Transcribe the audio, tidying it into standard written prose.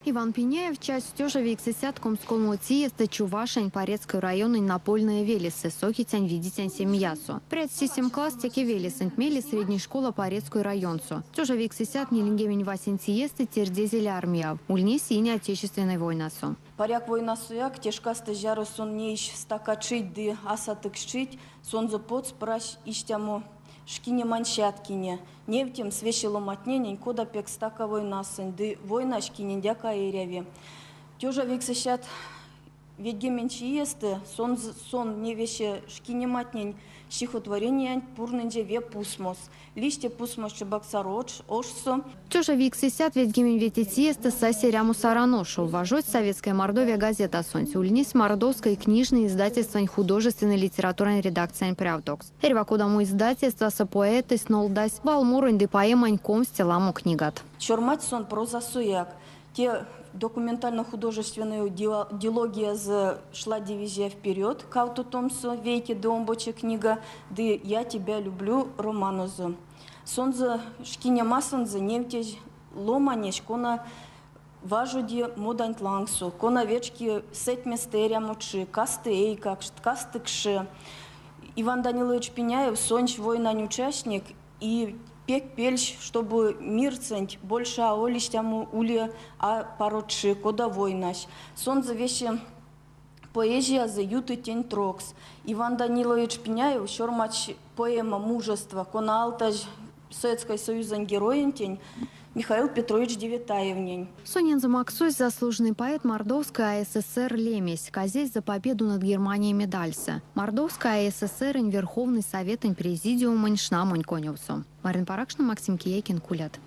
Иван Пиняев чачсь 1923 иестэ Чувашиянь Порецкой райононь Напольное велесэ, сокицянь-видицянь семиясо. Прядсь сисем класст теке велесэнть, мейле средней школа Порецкой районсо. 1941 иестэ тердезель армияв. Ульнесь Ине Отечественной войнасо. Паряк войнасояк те шкасто зяро сон нейсь стакачить ды асатыксчить, сонзэ потс прась истямо шкинемань сяткине. Невтемс весе ломантненень, кода пек стака войнасонть ды войнась киненьдяк а эряви. 1990 иестэ сон не весе шкинематнень стихотворениянть пурнынзе ве пусмос. Лиссь те пусмось Чебоксар ошсо. 1995 иестэ сась эрямо Саран ошов. Важодсь «Советская Мордовия» газетасонть. Ульнесь Мордовской книжной издательствань художественной литературань редакциянь прявтокс. Эрьва кодамо издательствасо поэтэсь нолдась валморонь ды поэмань 20 ламо книгат. Сёрмадсь сон прозасояк. Те документально-художественной дилогиязо «Шла дивизия вперед», кавто томсо, вейке ды омбоце книга, ды «Я тебя люблю» романозо. Сонзэ шкинемасонзо невтезь ломанесь, кона важоди моданть лангсо, кона вечки сэтьместэ эрямочи, касты эйкакшт, касты кши. Иван Данилович Пиняев сонсь войнань участник и пек пельсь, штобу мирсэнть больше аволь истямо ули а парочи, кода войнась. Сонзэ весе поэзиязо юты тень трокс. Иван Данилович Пиняев сёрмадсь поэма «Мужество», кона алтазь Советской Союзонь героентень Михаил Петрович Девятаевнень. Сонензэ максозь заслуженный поэт Мордовской АССР лемесь, казезь «За победу над Германией» медальсэ. Мордовской АССР-нь Верховной Советэнь Президиумонь шнамонь конёвсо. Марина Паракшина, Максим Киякин, Кулят.